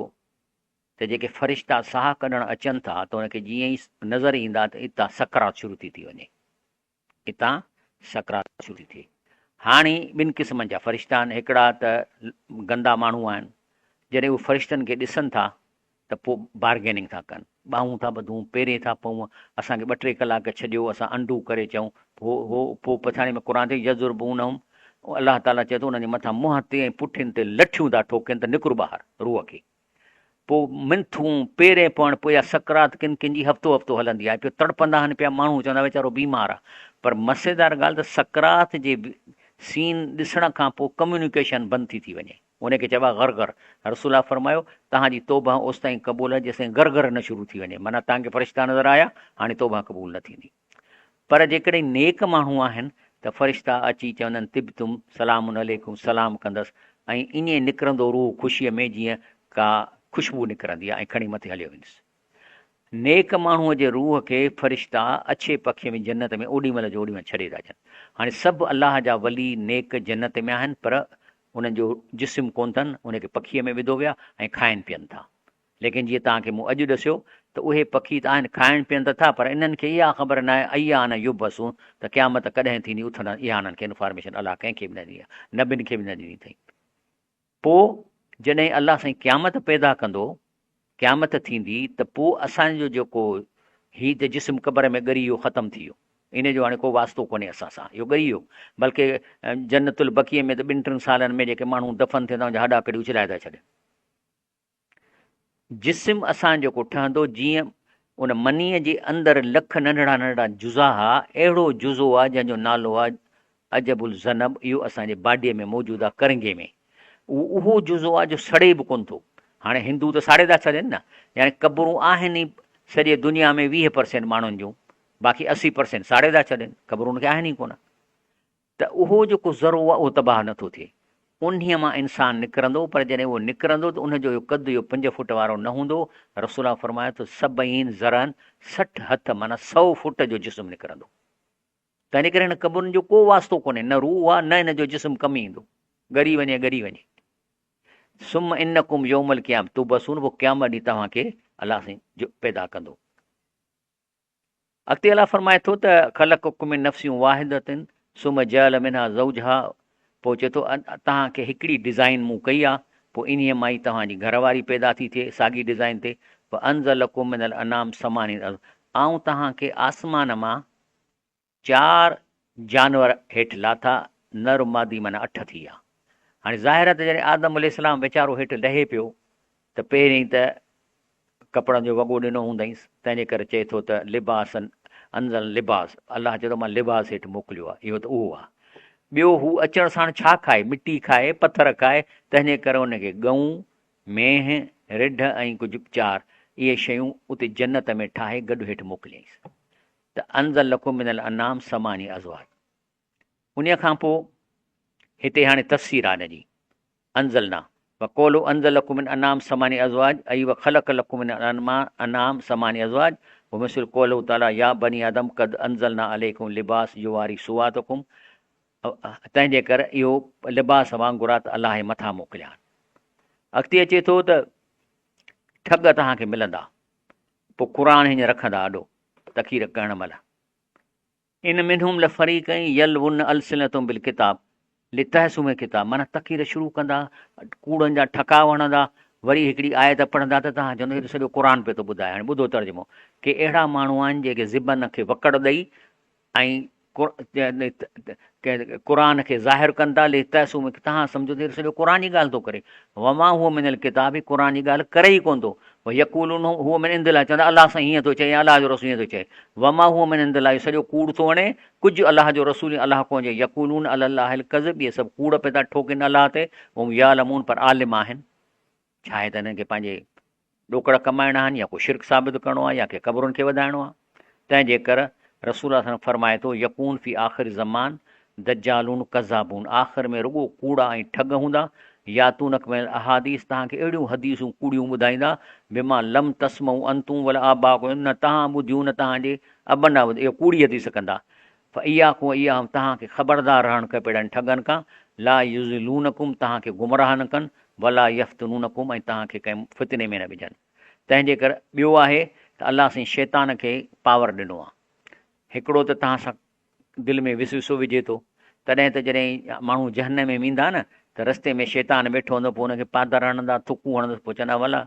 ته جيڪي فرشتا ساهه ڪڍڻ اچن ٿا ته ان کي جيئن ئي نظر ايندا ته اتان سڪرات شروع ٿي ٿي وڃي. اتان سڪرات شروع ٿي ٿئي. هاڻي ٻن قسمن جا فرشتا آهن، هڪڙا ته گندا ماڻهو آهن، جڏهن اهي فرشتن کي ڏسن ٿا ته پوء بارگيننگ ٿا ڪن، ٻانهون ٿا ٻڌون، پيرين ٿا پئون، اسان کي ٻه ٽي ڪلاڪ ڇڏيو، اسان انڊو ڪري چئون، هو هو پوء پڇاڙي ۾ قرآن چئي يضربونهم الله تعاليٰ چئي ٿو انهن جي مٿان منهن تي ۽ پٺين تي لٺيون ٿا ٺوڪين ته نڪر ٻاهر روح کي. پوء منٿون، پيرين پوڻ، پوء اها سڪرات ڪن ڪن جي هفتو هفتو هلندي آهي، پيو تڙپندا آهن پيا ماڻهو چوندا ويچارو بيمار آهي پر مزيدار ڳالهه ته سڪرات جي سين ڏسڻ کان پوء ڪميونيڪيشن بند ٿي ٿي وڃي ان کي چئبو آهي غرغر رسول الله فرمايو توهان جي توبه اوستائين قبول آهي جيستائين غرغر نه شروع ٿي وڃي معنيٰ توهان کي فرشتا نظر آيا هاڻي توبه قبول نه ٿيندي. پر جيڪڏهن نيڪ ماڻهو آهن ته فرشتا اچي چوندن طبتم سلام عليڪم سلام ڪندس ۽ ائين نڪرندو روح خوشيء ۾ جيئن ڪا خوشبو نڪرندي آهي ۽ کڻي مٿي هليو ويندس. نيڪ ماڻهوء جي روح کي فرشتا اڇي پکي ۾ جنت ۾ اوڏي مهل جو اوڏي مهل ڇڏي ٿا اچن. هاڻي سڀ الله جا ولي نيڪ جنت ۾ آهن پر انهن جو جسم ڪونه اٿن ان کي پکيء ۾ وڌو ويو آهي ۽ کائن پين ٿا. ليڪن جيئن توهان کي مون اڄ ڏسيو ته اهي پکي ته آهن کائڻ پيئن ته ٿا پر انهن کي اها خبر ناهي ايان يبعثون ته قيامت ڪڏهن ٿيندي اٿندا اها انهن کي انفارميشن الله ڪنهن کي به نه ڏني آهي نبين کي به نه ڏني اٿئي پوء جڏهن الله سائين قيامت پيدا ڪندو قيامت ٿيندي ته پوء اسان جو جيڪو هي ته جسم قبر ۾ ڳري ويو ختم ٿي ويو ان جو هاڻي ڪو واسطو ڪونهي اسان سان اهو ڳري ويو بلڪه جنت البقيع ۾ ته ٻن ٽن سالن ۾ جيڪي ماڻهو دفن ٿيندا ان جا هڏا ڪڍي اڇلائي ٿا ڇڏين جسم اسان جيڪو ٺهندو جيئن ان منيء جي اندر لک ننڍڙا ننڍڙا جزا ها، اهڙو جزو آ جنهن جو نالو آ عجب الذنب اهو اسان جي باڊيء ۾ موجود آ ڪرنگهي ۾ اهو اهو جزو آ جو سڙي به ڪونه ٿو. هاڻي هندو ته ساڙي ٿا ڇڏين نه يعني قبرون آهن ئي سڄي دنيا ۾ 20 پرسينٽ ماڻهن جون باقي 80% ساڙي ٿا ڇڏين، خبر ان کي آهن ئي ڪونه. ته اهو جيڪو ذرو آهي اهو تباهه نٿو ٿئي. انهيء مان انسان نڪرندو، پر جڏهن اهو نڪرندو ته ان جو اهو قد اهو پنج فوٽ وارو نه هوندو. رسول الله فرمايو ته سبعين ذرعاً 60 هٿ معنيٰ سئو فوٽ جو جسم نڪرندو. تنهن ڪري هن قبرن جو ڪو واسطو ڪونهي، نه روح آهي نه هن جو جسم ڪم ايندو. ڳري وڃي ڳري وڃي. ثم انڪم يوم القيامة تبعثون پوء قيامت ڏينهن توهان کي الله سائين پيدا ڪندو. اڳتي الله فرمائي ٿو ته خلقڪم من نفس واحدة ثم جعل منها زوجها پوء چئي ٿو توهان کي هڪڙي ڊزائين مون ڪئي آهي پوء انهيء مان ئي توهان جي گهر واري پيدا ٿي ٿئي ساڳي ڊزائين تي فانزل لڪم من الانعام ثمانية ازواج آئون توهان کي آسمان مان چار جانور هيٺ لاٿا، نر مادي معنيٰ اٺ ٿي ويا. هاڻي ظاهر آهي ته جڏهن آدم عليه السلام ويچارو هيٺ لهي پيو ته پهرين ته ڪپڙن جو وڳو ڏنو هوندائينس، تنهن جي ڪري چئي ٿو ته لباسن انزل لباس، الله چئي ٿو مان لباس هيٺ موڪليو آهي، اهو ته اهو آهي. ٻيو هو اچڻ ساڻ ڇا کائي؟ مٽي کائي، پٿر کائي، تنهن جي ڪري ان کي ڳئون، مينهن، رڍ ۽ ڪجهه چار اهي شيون اتي جنت ۾ ٺاهي گڏ هيٺ موڪليائينس. ته انزل لڪم من الانعام ثمانية ازواج انهيء کان پوء هتي هاڻي تفسير آهي ان جي انزلنا وقوله انزل لڪم من انعام ثمانية ازواج اي وخلق لڪم من الانعام ثمانية ازواج ومثل قوله تعالى يا بني آدم قد انزلنا عليكم لباس يواري سواتكم تنهن جي ڪري اهو لباس وانگر آهي ته الله جي مٿان موڪليا آهن. اڳتي اچي ٿو ته ٺڳ توهان کي ملندا پوء قرآن هيئن رکندا آڏو تقرير ڪرڻ مهل. ان منهم لفريقا يلوون السنتهم بالڪتاب لتحسبوا منه ڪتاب معنيٰ تقرير شروع ڪندا ڪوڙن جا ٺڪاء هڻندا وري هڪڙي آيت پڙهندا ته توهان چوندو هي ته سڄو قرآن پيو ٿو ٻڌائي هاڻي ٻڌو ترجمو ڪي اهڙا ماڻهو آهن جيڪي زبان کي وڪڙ ڏئي ۽ قرآن کي ظاهر ڪن ٿا لتحسبوا منه توهان سمجهو ته هي سڄو قرآن جي ڳالهه ٿو ڪري وما هو من الڪتاب هي قرآن جي ڳالهه ڪري ئي ڪونه ٿو ويقولون هو من عند الله چوندا الله سائين هيئن ٿو چئي يا الله جو رسول هيئن ٿو چئي وما هو من عند الله سڄو ڪوڙ ٿو هڻي ڪجهه الله جو رسول يا الله ڪونه چئي يقولون علي الله الڪذب اهي سڀ ڪوڙ پيا ٿا ٺوڪين الله تي وهم يعلمون پر عالم آهن ڇا آهي ته هنن کي پنهنجي ڏوڪڙ ڪمائڻا آهن يا ڪو شرڪ ثابت ڪرڻو آهي يا ڪي قبرن کي وڌائڻو آهي. تنهن جي ڪر رسول الله صلعم فرمائي ٿو، يڪون في آخر الزمان دجالون ڪذابون آخر ۾ رڳو ڪوڙا ۽ ٺڳ هوندا، ياتونک من الاحاديث توهان کي اهڙيون حديثون ڪوڙيون ٻڌائيندا، بما لم تسمعوا انتم ولا آباؤڪم نه توهان ٻڌيون نه توهان جي ابن ڏاڏن ٻڌيون اهي ڪوڙي حديث ڪندا، فاياڪم واياهم توهان کي خبردار رهڻ کپي اهڙن ٺڳن کان، لا يضلونڪم توهان کي گمراهه نه ڪن، ولا يفتنونڪم ۽ توهان کي ڪنهن فتني ۾ نه وجهن. تنهن جي ڪري ٻيو آهي ته الله سائين شيطان کي پاور ڏنو آهي. هڪڙو ته توهان سان دل ۾ وسوسو وجهي ٿو. تڏهن ته جڏهن ماڻهو جهنم ۾ ويندا نه ته رستي ۾ شيطان ويٺو هوندو پوء ان کي پادر هڻندا، ٿڪون هڻندس پوء چوندا ولا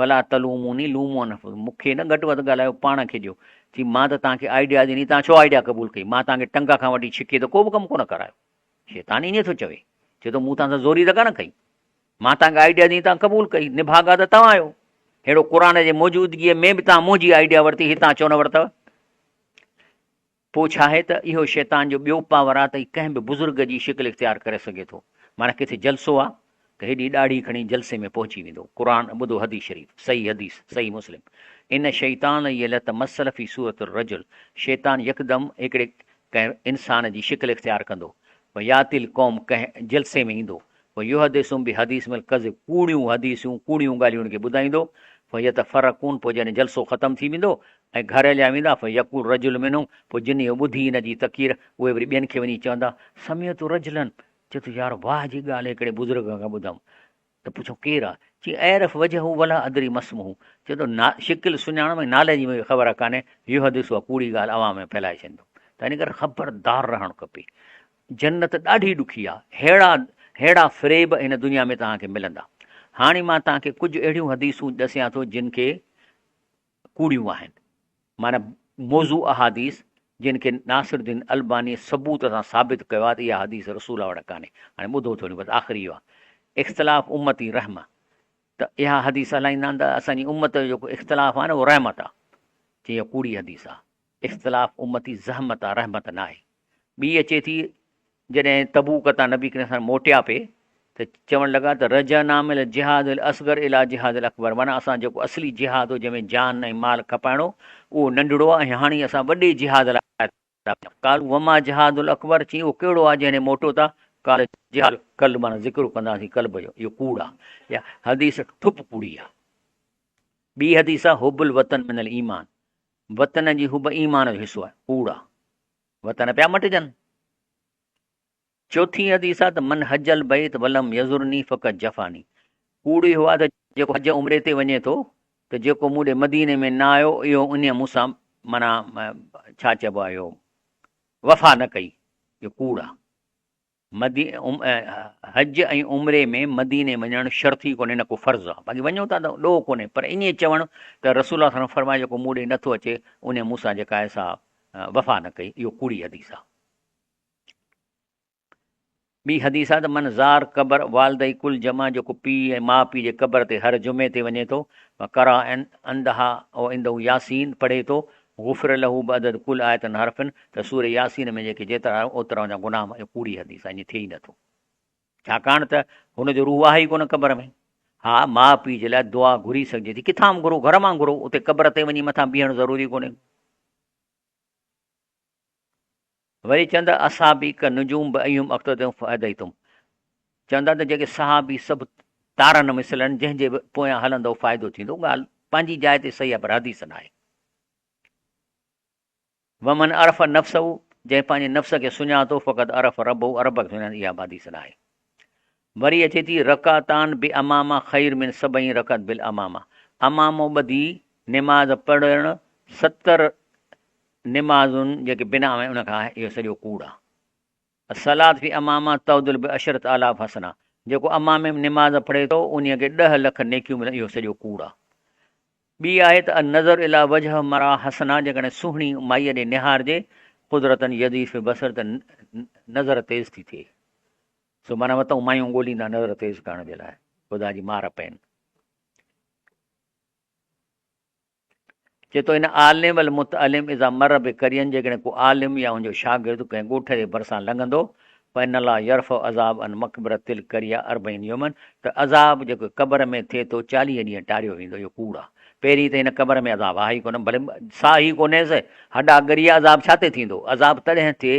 ولا تلوموني لومو انفسڪم مون کي نه گهٽ وڌ ڳالهايو پاڻ کي ڏيو. چي مان ته توهان کي آئيڊيا ڏني توهان ڇو آئيڊيا قبول ڪئي؟ مان توهان کي ٽنگ کان وٺي ڇڪي ته ڪو به ڪم ڪونه ڪرايو. شيطان ائين ٿو چوي. چئي ٿو مون توهان سان زوري ته ڪانه ڪئي. مان توهان کي آئيڊيا ڏني توهان قبول ڪئي. نڀاڳا ته توهان آهيو. ههڙو قرآن جي موجودگيء ۾ به توهان منهنجي آئيڊيا ورتي هتان ڇو نه ورتو؟ پوء ڇا آهي ته اهو شيطان جو ٻيو پاور آهي ته هي ڪنهن به بزرگ جي شڪل اختيار ڪري سگهي ٿو. معنيٰ ڪٿي جلسو آهي ته هيڏي ڏاڙهي کڻي جلسي ۾ پهچي ويندو. قرآن ٻڌو حديث شريف، صحيح حديث، صحيح مسلم، ان الشيطان يلتمثل في صورة الرجل شيطان يڪدم هڪڙي ڪنهن انسان جي شڪل اختيار ڪندو، وياتي القوم ڪنهن جلسي ۾ ايندو، فيحدثهم بحديث من الڪذب ڪوڙيون حديثون، ڪوڙيون ڳالهيون انهن کي ٻڌائيندو، فيتفرقون پوء جڏهن جلسو ختم ٿي ويندو ۽ گهر هليا ويندا، فيقول رجل منهم پوء جن اهو ٻڌي ان جي تقرير اهي وري ٻين کي وڃي چوندا، سمعت رجلا چئي ٿو يار واهه جي ڳالهه هڪڙي بزرگ کان ٻڌم، ته پڇيو ڪير آ؟ چي اعرف وجهه ولا ادري ما اسمه چئي ٿو شڪل سڃاڻم ۽ نالي جي مونکي خبر ڪانهي، يحدث اها ڪوڙي ڳالهه عوام ۾ ڦهلائي ڇڏيندو. ته ان ڪري خبردار رهڻ کپي. جنت ڏاڍي ڏکي آ. ههڙا ههڙا فريب هن دنيا ۾ توهان کي ملندا. هاڻي مان توهان کي ڪجهه اهڙيون حديثون ڏسيان ٿو جن کي ڪوڙيون آهن. معنيٰ موضوع احاديث جن کي ناصر الدين الباني ثبوت سان ثابت ڪيو آهي ته اها حديث رسول الله وٽ ڪانهي. هاڻي ٻڌو ٿوريون بس آخري اهو آهي. اختلاف امتي رحمة ته اها حديث هلائيندا آهن ته اسان جي امت جو جيڪو اختلاف آهي نه اهو رحمت آهي. چي اها ڪوڙي حديث آهي. اختلاف امتي زحمت آهي رحمت ناهي. ٻي اچي ٿي جڏهن تبوڪ تان نبي ڪريم صلعم موٽيا پئي ته چوڻ لڳا ته رجعنا من الجهاد الاصغر الي جهاد الاڪبر معنيٰ اسان جيڪو اصلي جهاد هو جنهن ۾ جان ۽ مال کپائڻو اهو ننڍڙو آهي ۽ هاڻي اسان وڏي جهاد لاء ٿا وڃون. قالوا وما جهاد الاڪبر چيائين اهو ڪهڙو آهي جنهن ڏي موٽو ٿا؟ قال جهاد القلب معنيٰ ذڪر ڪنداسين قلب جو اهو ڪوڙ آهي اها حديث ٺپ ڪوڙي آهي. ٻي حديث آهي حب الوطن من الايمان وطن جي حب ايمان جو حصو آهي ڪوڙ آهي وطن پيا مٽجن. چوٿين حديث آ ته من حج البيت ولم يزرني فقد جفاني ڪوڙ اهو آ ته جيڪو حج عمري تي وڃي ٿو ته جيڪو مون ڏي مديني ۾ نه آيو اهو انهيء مون سان معنيٰ ڇا چئبو آ اهو وفا نه ڪئي اهو ڪوڙ آ. مدي حج ۽ عمري ۾ مديني وڃڻ شرط ئي ڪونهي نه ڪو فرض آ باقي وڃو ٿا ته ڏوهه ڪونهي پر ائين چوڻ ته رسول الله صلي الله عليه وسلم فرمايو جيڪو مون ڏي نٿو اچي انهيء مون سان جيڪا آهي سا وفا نه ڪئي اهو ڪوڙي حديث آ. ٻي حديث آهي ته من زار قبر والدي ڪل جمع جيڪو پيء ۽ ماء پيء جي قبر تي هر جمعي تي وڃي ٿو وقرا عندها او عنده ياسين پڙهي ٿو غفر له بعدد ڪل آية حرف ته سورة ياسين ۾ جيڪي جيترا آهن اوترا ان جا گناهه اهو ڪوڙي حديث آهي ائين ٿئي ئي نٿو ڇاڪاڻ ته هن جو روح آهي ئي ڪونه قبر ۾ ها ماء پيء جي لاء دعا گهري سگهجي ٿي ڪٿان به گهرو گهر مان گهرو اتي قبر تي وڃي مٿان بيهڻ ضروري ڪونهي. وري چوندا اصحابي ڪالنجوم بايهم اقتديتم فهديتم چوندا ته جيڪي صحابي سڀ تارن مثل آهن جنهن جي به پويان هلندؤ فائدو ٿيندو ڳالهه پنهنجي جاء تي صحيح آهي پر حديث ناهي. ومن عرف نفسه جنهن پنهنجي نفس کي سڃاتو فقد عرف ربه رب کي سڃاتو اها به حديث ناهي. وري اچي ٿي رڪعتان بعمامه خير من سبعين رڪعت بالعمامه عمامو ٻڌي نماز پڙهڻ 70 نمازن جيڪي بنا آهن ان کان آهي اهو سڄو ڪوڙ آهي. الصلات في عمامه تعدل بعشرة آلاف حسنه جيڪو عمامي ۾ نماز پڙهي ٿو انهي کي ڏهه لک نيڪيون ملن اهو سڄو ڪوڙ آهي. ٻي آهي ته النظر الي وجه مرا حسنه جيڪڏهن سهڻي مائيء ڏي نهارجي قدرتاً يضيف في بصر ته نظر تيز ٿي ٿئي. سو معنيٰ وتئون مايون ڳوليندا نظر تيز ڪرڻ جي لاء خدا جي مار پين. چئي ٿو ان عالم والمتعلم اذا مر بقرية جيڪڏهن ڪو عالم يا ان جو شاگرد ڪنهن ڳوٺ جي ڀرسان لنگهندو فان الله يرفع عذاب عن مقبرة تلک قرية اربعين يوما ته عذاب جيڪو قبر ۾ ٿئي ٿو 40 ڏينهن ٽاريو ويندو اهو ڪوڙ آهي پهرين ته هن قبر ۾ عذاب آهي ئي ڪونه ڀلي ساهه ئي ڪونهيس هڏا ڳري عذاب ڇا تي ٿيندو عذاب تڏهن ٿئي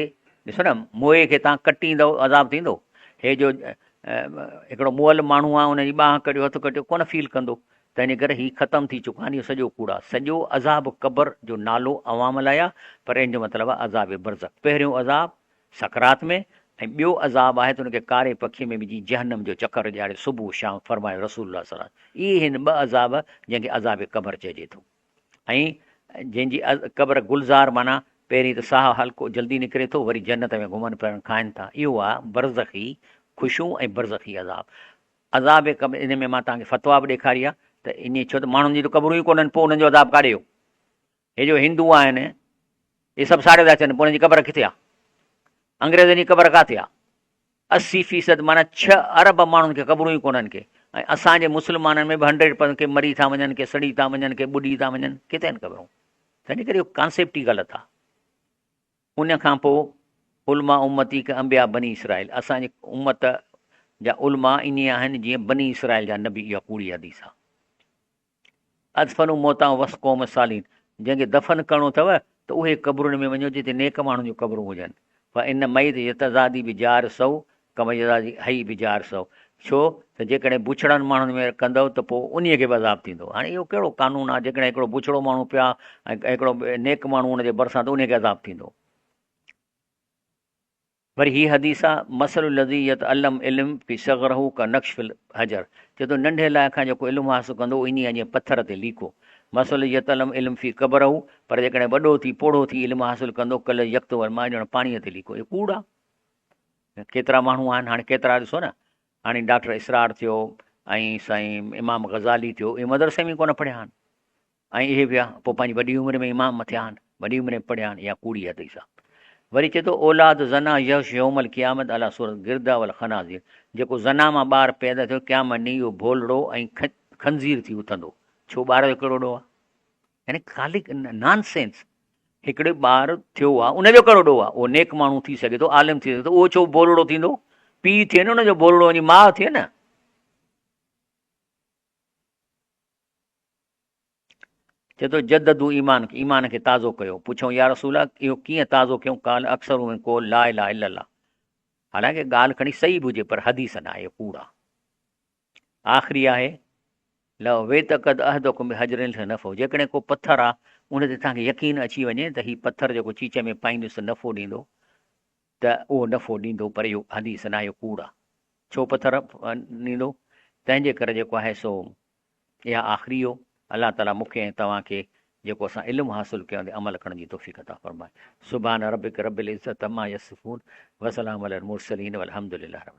ڏسو نه موئي کي تان ڪٽيندؤ عذاب ٿيندو هي جو هڪڙو مئل ماڻهو آهي ان جي ٻانهن ڪٽيو هٿ ڪٽيو ڪونه فيل ڪندو تنهنجي ڪري هي ختم ٿي چڪو آهن اهو سڄو ڪوڙ آهي سڄو عذاب قبر جو نالو عوام لاء آهي پر ان جو مطلب آهي عذاب برزخ پهريون عذاب سڪرات ۾ ۽ ٻيو عذاب آهي ته ان کي ڪاري پکي ۾ وجهي جهنم جو چڪر ڏياري صبح شام فرمايو رسول الله صلي الله عليه وسلم اهي هن ٻه عذاب جنهن کي عذاب قبر چئجي ٿو ۽ جنهن جي قبر گلزار معنيٰ پهرين ته ساهه هلڪو جلدي نڪري ٿو وري جنت ۾ گهمن ڦرن کائن ٿا اهو آهي برزخي خوشيون ۽ برزخي عذاب عذاب قبر ان ۾ مان توهان کي فتويٰ به ڏيکاري آهي ته انهي ڇو ته ماڻهن جي ته قبرون ئي ڪونهن پوء انهن جو عذاب ڪاڏي ويو هي جو هندو آهن اهي سڀ ساڙي ٿا ڇڏن پوء انهن جي قبر ڪٿي آهي انگريزن جي قبر ڪاٿي آهي 80 فيصد معنيٰ ڇهه ارب ماڻهن کي قبرون ئي ڪونهن ڪي ۽ اسان جي مسلمانن ۾ به هنڊريڊ پرسنٽ ڪي مري ٿا وڃن ڪي سڙي ٿا وڃن ڪي ٻڏي ٿا وڃن ڪٿي آهن قبرون تنهن ڪري اهو ڪانسيپٽ ئي غلط آهي ان کان پوء علماء امتي ڪ انبياء بني اسرائيل اسان جي امت جا علماء ائين آهن جيئن بني اسرائيل جا نبي اها ڪوڙي حديث آهي ادفنوا موتاهم وسط قوم الصالحين جنهن کي دفن ڪرڻو اٿو ته اهي قبرن ۾ وڃو جتي نيڪ ماڻهن جون قبرون هجن فان ميت يتزادي بجار سوء ڪما يتزادي حي بجار سوء ڇو ته جيڪڏهن بڇڙن ماڻهن ۾ ڪندؤ ته پوء انهيء کي به عذاب ٿيندو هاڻي اهو ڪهڙو قانون آهي جيڪڏهن هڪڙو بڇڙو ماڻهو پيو آهي ۽ هڪڙو نيڪ ماڻهو ان جي ڀرسان ته انهيء کي عذاب ٿيندو. وري هي حديث آ، مثل الذي يتعلم علم في صغره ڪنقش في الحجر، چئي ٿو ننڍي لاء کان جيڪو علم حاصل ڪندو اهو ائين آ جيئن پٿر تي ليڪو، مثل الذي يتعلم علم في ڪبره، پر جيڪڏهن وڏو ٿي پوڙهو ٿي علم حاصل ڪندو ڪالذي يڪتب الماء ڄڻ پاڻيء تي ليڪو، اهو ڪوڙ آ. ڪيترا ماڻهو آهن هاڻي ڪيترا ڏسو نه هاڻي ڊاڪٽر اسرار ٿيو ۽ سائين امام غزالي ٿيو اهي مدرسي ۾ ڪونه پڙهيا آهن. ۽ اهي ويا، پوء پنهنجي وڏي عمر ۾ امام ٿيا آهن، وڏي عمر ۾ پڙهيا آهن، اها ڪوڙي حديث آهي. وري چئي ٿو، اولاد زنا يحش يوم القيامت علي صورت قرده والخنازير، جيڪو زنا مان ٻار پيدا ٿيو، قيامت ڏينهن اهو ڀولڙو ۽ خنزير ٿي اٿندو. ڇو ٻار جو ڪهڙو ڏوهه آهي؟ يعني خالي نان سينس. هڪڙي ٻار ٿيو آهي، ان جو ڪهڙو ڏوهه آهي؟ اهو نيڪ ماڻهو ٿي سگهي ٿو، عالم ٿي سگهي ٿو، اهو ڇو ڀولڙو ٿيندو؟ پيء ٿئي نه ان جو ڀولڙو وڃي ماء ٿئي نه. چئي ٿو جددو ايمان ايمان کي تازو ڪيو. پڇيائون يا رسول الله اهو ڪيئن تازو ڪيون؟ قال اڪثر من قول لا اله الا الله. حالانڪه ڳالهه کڻي صحيح به هجي پر حديث نه آهي ڪوڙ آهي. آخري آهي لو ويتقد احدڪم بحجر نفعه جيڪڏهن ڪو پٿر آهي ان تي توهان کي يقين اچي وڃي ته هي پٿر جيڪو چيچ ۾ پائيندس ته نفعو ڏيندو ته اهو نفعو ڏيندو پر اهو حديث نه آهي اهو ڪوڙ آهي ڇو پٿر ڏيندو تنهن جي ڪري جيڪو آهي سو اها آخري هو الله تعالي مون کي ۽ توهان کي جيڪو اسان علم حاصل ڪيو ان تي عمل ڪرڻ جي توفيق عطا فرمائي سبحان ربک رب العزت عما يصفون وسلام علي المرسلين والحمد لله رب.